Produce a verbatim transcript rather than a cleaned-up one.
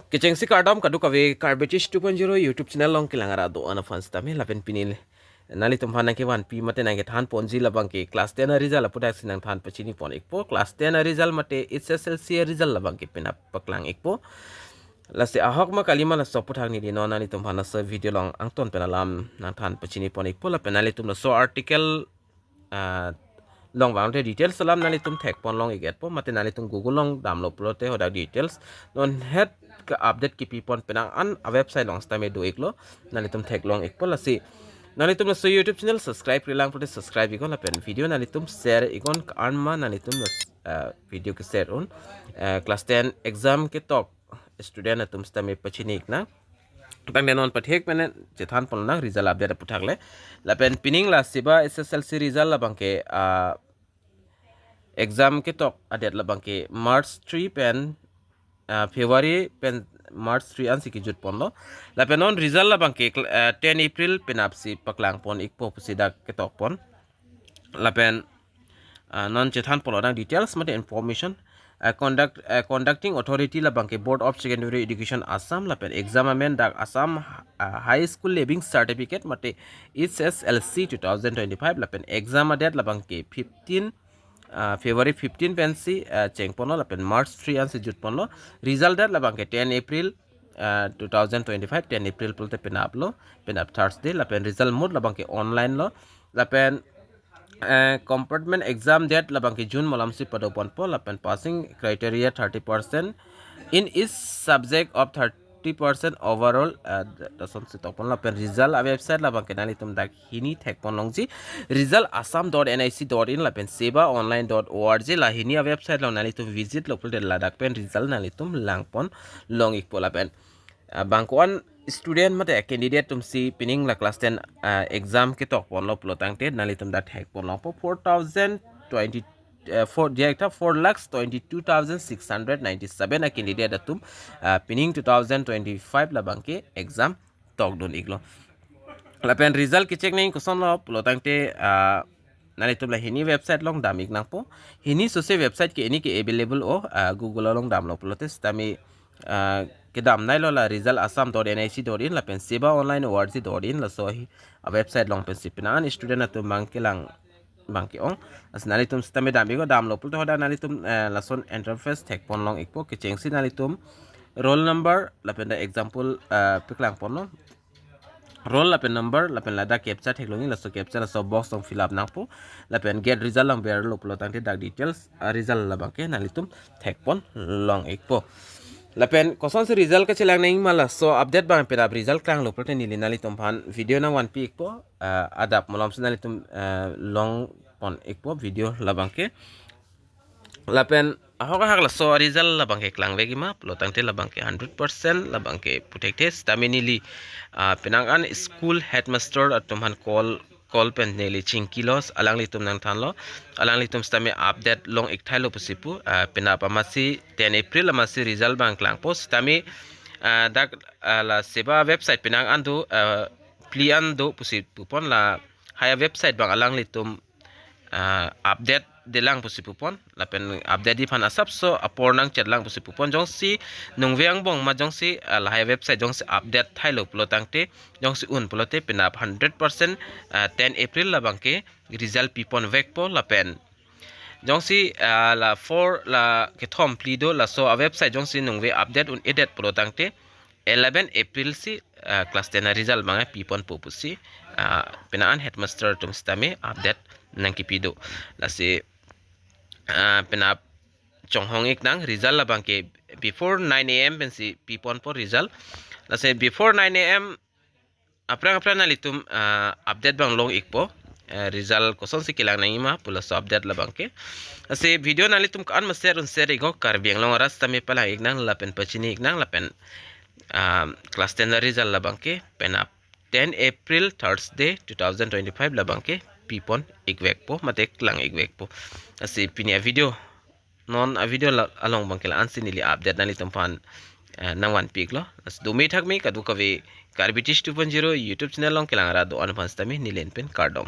Kechengsi kardom kadokave Karbi Tech two point zero YouTube channel along kelang arat do-an aphan sitame lapen pini nanglitum aphan nangkevanpi mate nangkethan ponji labangke class ten a result aputhaksi nangthan pachini pon ikpo. Class ten a result mate H S L C a result labangke penap paklang ikpo. Lasi ahok ma kalima laso aputhak neli non nanglitum aphan laso video along angton pen alam nangthan pachini pon ikpo lapen nanglitum laso article ah, along vangte details alam nanglitum thek pon long ik-etpo mate nanglitum Google along damlo pulote hadak details non het ke-update kipi pon penang an a website along sitame do iklo, nanglitum theklong ikpo. Lasi nanglitum laso YouTube channel subscribe-re lang pulote subscribe iknon lapen video nanglitum share iknon, ko-an ma nanglitum las-, ah, video ke-share un, ah, class ten exam ketok student atum sitame pachini iknang. Tangte non pathek pen chethan pon nang result update aputhak le. Lapen pining la SEBA H S L C result labangke, ah, exam ketok a-date labangke March three pen, ah, February pen March three ansi kejut ponlo. Lapen non result labangke kl-, ah, ten April penapsi paklang pon ikpo pusi dak ketok pon. Lapen, ah, non chethan ponlo nang details mate information. Ah, conduct, ah, conducting authority labangke Board of Secondary Education Assam lapen exam amen dak Assam, ah, High School Leaving Certificate mate H S L C two thousand twenty-five lapen exam a-date labangke fifteen, ah, February fifteen pensi, ah, cheng ponlo lapen March three ansi jut ponlo. Result date labangke ten April, ah, two thousand twenty-five, ten April pulote penaplo, penap Thursday, lapen result mode labangke online lo, lapen, eh, compartment exam date labangke June malomsi pado ponpo, lapen passing criteria thirty percent in each subject of thirty percent overall, eh, da-, dasonsi tok pon, lapen result a-website labangke nanglitum dak hini thek pon longji, result assam dot N I C dot in lapen seba online dot org la hini a-website along nanglitum visit lo pulote ladak pen result nanglitum lang pon long ikpo lapen, ah, bang ko-an student mate candidate atumsi pining la class ten, ah, exam ketok ponlo pulo tangte nanglitum dak thek pon longpo four thousand twenty, eh, four, diak ta four lakhs twenty-two thousand six hundred ninety-seven a-candidate atum, ah, pining two thousand twenty-five labangke exam tokdun iklo. Lapen result ke-check nang kosonlo pulo tangte, ah, nanglitum la hini website along dam ik nangpo. Hini sose website ke hini ke available o, ah, Google along damlo pulote sitame, ah, kedam nailo la result assam dot N I C dot in lapen seba online org dot in laso hi, ah, website along pensi penang an student atum bang kelang bang ke-ong. Lasi nanglitum sitame dam iknon, damlo pulote hadak nanglitum, eh, lason interface thek pon long ikpo, kechengsi nanglitum roll number lapen dak example, eh, paklang ponlo. Roll lapen number lapen ladak captcha theklongji, laso captcha laso box along fill up nangpo. Lapen get result along berlo pulo tangte dak details, ah, result labangke nanglitum thek pon long ikpo. Lapen kosonsi result kachelang nangji ma laso update bang penap result klanglo pulote neli nanglitum aphan video nangvanpi ikpo, ah, adap malomsi nanglitum, ah, long pon ikpo video labangke. Lapen ahok ahak laso a-result labangke klangvekji ma pulo tangte labangke hundred percent labangke pu thekthe sitame neli, ah, penang an school headmaster atum aphan call, call pen neli chingkilo, alanglitum nangthanlo, alanglitum sitame update long ik thailo pusi pu, ah, penap amatsi ten April amatsi result bang klangpo sitame, ah, dak, ah, la seba website penang an do, ah, phli an do pusi pupon, lahai a-website bang alanglitum, ah, update detlang pusi pupon lapen update ji aphan asapso apor nangchetlang pusi pupon. Jongsi nungve angbong ma jongsi, ah, lahai website jongsi update thailo pulo tangte, jongsi un pulote penap hundred percent, ah, ten April labangke result pipon vekpo lapen jongsi, ah, la four la kethom phli do laso a-website jongsi nungve update un-edet pulo tangte eleven April si, ah, class ten a-result bang pipon po pusi, ah, penang an headmaster atum sitame update nangkipi do. Lasi, ah, penap chonghong iknang result labangke before nine A M pensi pipon po result. Lasi before nine A M aphrang aphrang nanglitum, ah, update bang long ikpo. Eh, result kosonsi kelang nangji ma pu laso update labangke. Lasi video nanglitum ko-an ma share un share iknon, Karbi Anglong arat sitame palang iknang lapen pachini iknang lapen, ah, class ten a-result labangke penap ten April Thursday two thousand twenty-five labangke pipon ikvekpo mate klang ikvekpo. Lasi pini a-video, non a-video la-, along bangke la-ansi neli update nanglitum aphan, eh, nangvanpi iklo. Lasi dome thakme kadokave Karbi Tech two point zero YouTube channel along kelang arat do-an aphan sitame neli pen kardom.